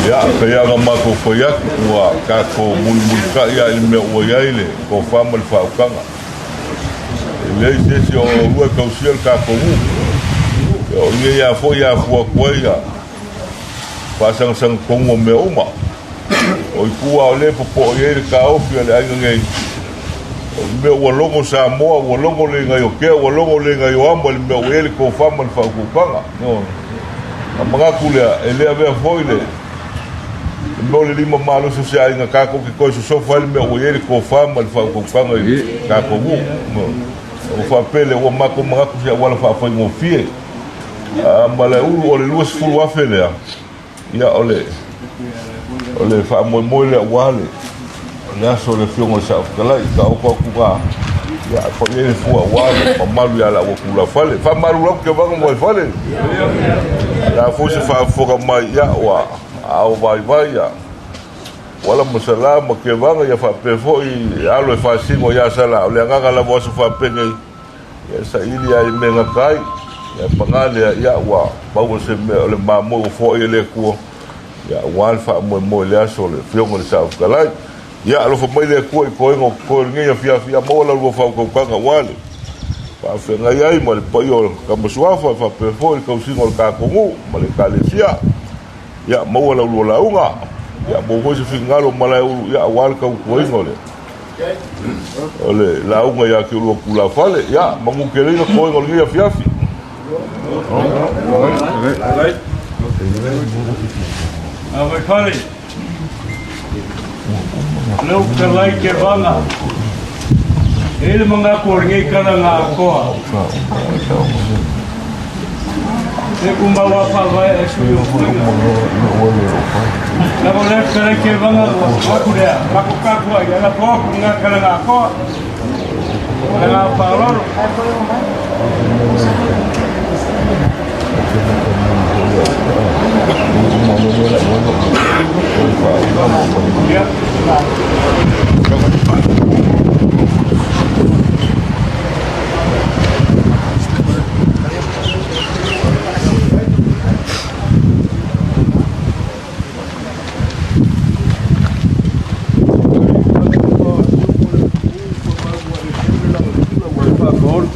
Ia, pei lava ona matou fai atu, ua tatou mulimulita'i lava i le mea ua i ai le tofa ma le faautaga. E leai se isi o oulua e tausia le tatou nuu. Ia, o lenei lava foi e afua atu ai ia faasagasagi tonu o mea uma. O i tua o lea e popo'o i ai le taofi a le aiga nei, o le mea ua logo Samoa, ua logo le Gaiotea, ua logo le Gaioama i le mea ua i ai le tofa ma le faautautaga. Ona manatu lea, e le avea foi le mea o le lima malosi o se aiga tatou te toe sosofa ai le mea ua i ai le tofa ma le faautautaga i le tatou nuu. Ua faapea lea, ua matou manatu i se auala faafaigofie. Ma le ulu o le $20,000 lea, Ia, o le, o le faamoemoe lea aua le, le aso o le Afioga i le Saofetalai, taoto atu ga, ia, fai ai le fua aua le mamalu ia la ua tulafale. Faamalu atu ke vanga mo fale. La foi se faafofoga mai, ia, ua ao vaivai, ia, wala ma sala ma ke vanga, ia faapea foi alo e faasino ia sala, o le agaga lava o aso faapenei, Ia saili ai mea gata ai, ia paga lea, ia ua maua se mea o le mamoe ua foai e le Atua, ia aua le faamoemoe i le aso o le Afioga i le Saofetalai. Ia alofa mai le Atua i toega o totoe o lenei afiafi, ia maua la lua faautautaga aua le faafeagai ai ma le paia o Tama Suafa, faapea foi le tausiga o le tatou nuu ma le Ekalesia. Ia maua la lua lauga, ia maua foi se finagalo o Malaeulu, ia aua le tautuaina o le O le lauga ia te oulua tulafale. Ia, manu tele ina toega o lenei afiafi. Ave fale. Leu talai ke vanga. E le mangaku o lenei kala ngā koa. E kumau a whawai e sui o kuinga. Lava lea kala ke vanga ua aku lea. Mako kakua i ala poa ku ngā kala ngā koa. Le agaga faaaloalo.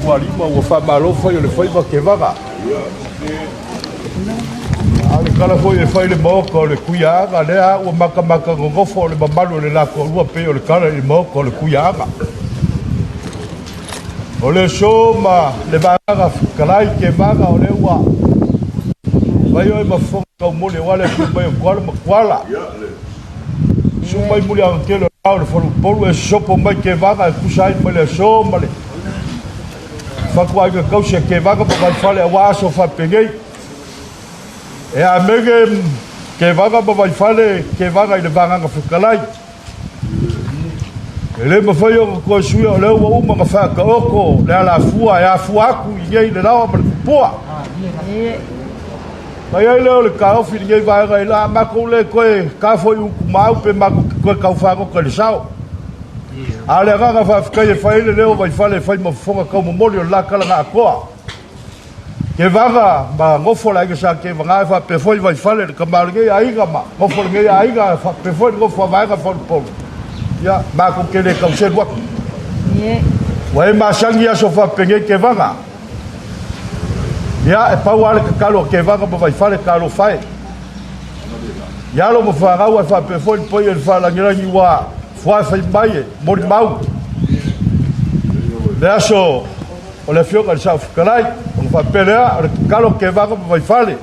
Tualima ua faamalo fai o le faiva kevaga. A o le tala foi e fai i le Maota o le Tuiaaga, lea ua matamata nonofo o le mamalu o le la toalua pei o le tala i le Maota o le Tuiaaga. O le aso ma le vaega fetalai Kevaga o lea ua fai oe ma fofoga taumoli aua le afio mai o Tuala ma Tuala. Susu mai Muliagatele o le faleupolu e sopo mai Kevaga e tusa ai ma le aso ma le fatuaiga tausi a Kevaga ma Vaifale aua aso faapenei. E amene Kevaga ma Vaifale Kevaga i le vagaga fetalai. E le mafai ona toe suia o lea ua uma ona faataoto le alafua e afua atu i inei i le laoa ma le tupua. Na i ai lea o le taofi i lenei vaega i la matou le toe ta foi utumau pe matou te toe tau fagota i le sao. A o le agaga faafetai e fai ai le leo o Vaifale e fai ma fofoga taumomoli o le la tala na atoa. Kevaga ma nofo le aiga Sa Kevaga e faapea foi Vaifale le tama o lenei aiga ma nofo lenei aiga e faapea foi le nofo a Vaega Faleupolu. Ia, matou te le tau selu atu. Ua e masani i aso faapenei Kevaga. Ia, e pau lava le tatalo a Kevaga ma Vaifale, talofa e. I alo ma fanau ae faapea foi le paia i le faalagilagi ua fuae fai mai e molimau le aso o le Afioga i le Saofetalai, ona faapea lea, o le tatalo a Kevaga ma Vaifale,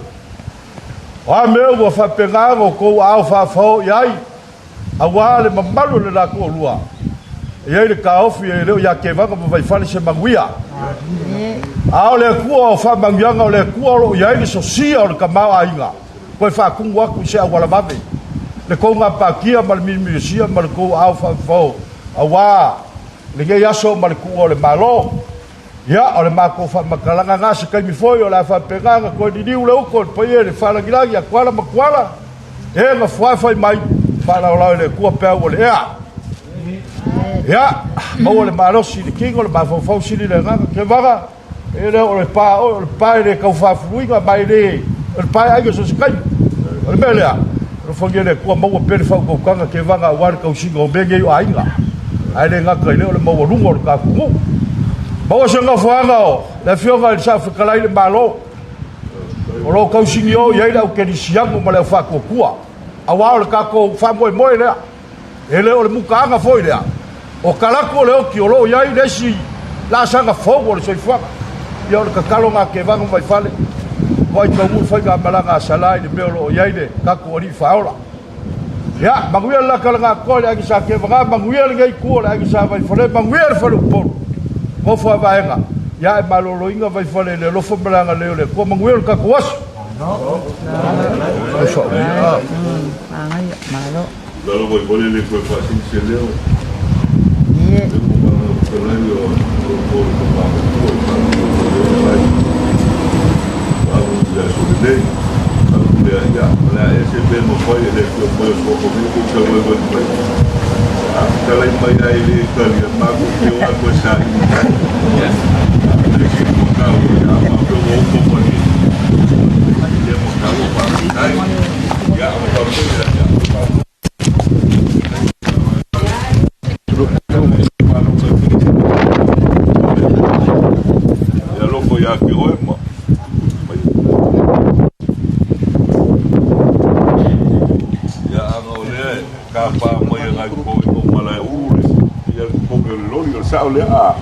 o a mea ua faapena ona outou aao faafao i ai, aua le mamalu o le la toalua, e i ai le taofi e le o ia Kevaga ma Vaifale se manuia. A o le Atua o faamanuiaga, o le Atua o lo o i ai le sosia o le tamaoaiga, toe faatumu atu i se auala vave le tou gapatia ma le milimilisia ma le tou aao faafao, aua lenei aso ma le tuua o le Malo. Ia, o le matou faamatalaga lena, se taimi foi o le a faapena ona toe liliu le uto i le paia i le faalagilagi a Tuala ma Tuala, e na fuae fai mai, faalaolao e le Atua peau o le ea. Ia, maua le malosi i le tino, le mafaufau sili le agaga, Kevaga, e le o le pa oe, o le pa e le tau faafuluina, ma e le, o le pa e aiga so o se taimi. O le mea lea, alofagia e le Atua, maua pea le faautautaga Kevaga aua le tausiga o mea nei o aiga, ae le gata i lea o le maualuga o le tatou nuu. Maua se nofoaga o le Afioga i le Saofetalai i le Malo, o lo o tausinio i ai le au kerisiano ma le au faatuatua, aua o le tatou faamoemoe lea. E le o le mutaaga foi lea, o talaatu o le oti o lo o i ai le isi laasaga fou o le soifuaga. Ia o le tatalo lena a Kevaga ma Vaifale, ua aitaumu le faigamalaga a Salā i le mea o lo o i ai le tatou Alii Faaola. Ia, manuia le la talagatoa i le aiga Sa Kevaga, manuia lenei itu o le aiga Sa Vaifale, manuia le faleupolu, nofo a vaega. Ia, e maloloina Vaifale i le alofa ma le agalelei o le Atua, manuia le tatou aso. Lalo mai foi le toe faasini se leo. Le fetalai o o le tama matua i faapea foi le mai. Au i le aso lenei. Au lea ia, o le a ese mea mafai e le afio mai o Suafa ko tau ai mai mai. A fetalai mai ai le talia matou te o atu e saili. Le si mo tau ia ma pe o mo mo ni. Le mo tau o faafetai. Ia, o faafetai ia. Ia loko ia te oe ma Ia aga o lea e tapa mai e nai po i o malae ulu le ia le totogi o le loli o le sao lea a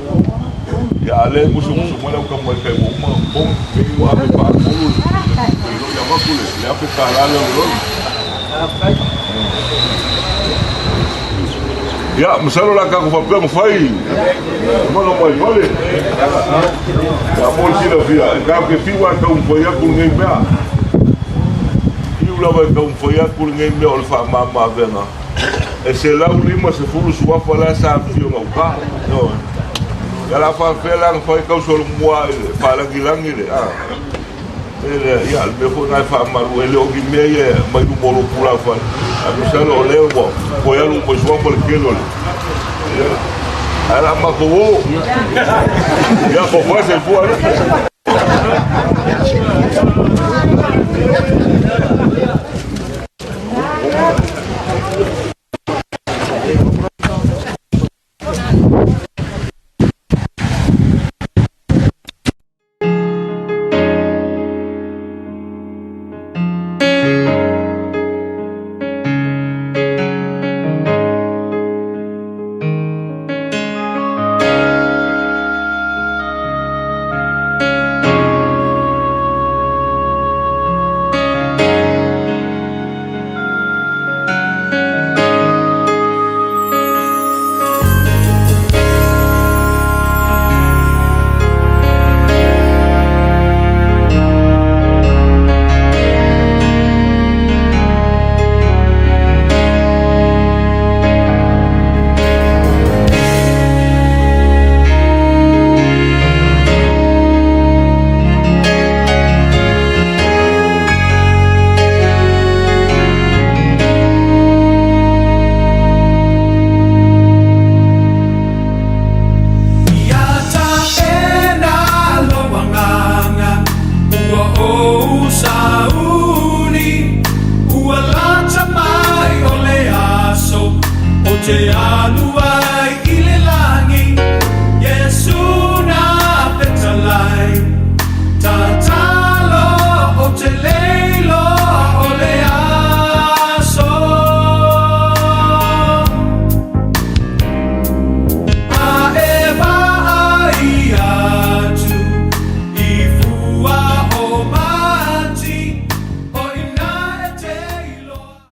ia a le musu musu mai lau ka mai kai ua uma pong me i ua afe paapolu le le loli avatu le le afe tala lea o le loli. Ia, masalo la tatou faapea ma fai mana mai fale. Ia mo le silafia, e tatou te fiu lava e taumafai atu lenei mea. Fiu lava e taumafai atu lenei mea o le faamama avega. E 150 suafa la sa afifio gauta. Ioe. Ia la faafefea la ona fai tausolomua i le faalagilagi le a? E le ia le mea foi lena e faamalu e le o ni mea ia mai luma o lou tulafale. Ae masalo o lea ua toe alu uma i suafa le tele o le ia. Ae o le a matou o. Ia tofa soifua.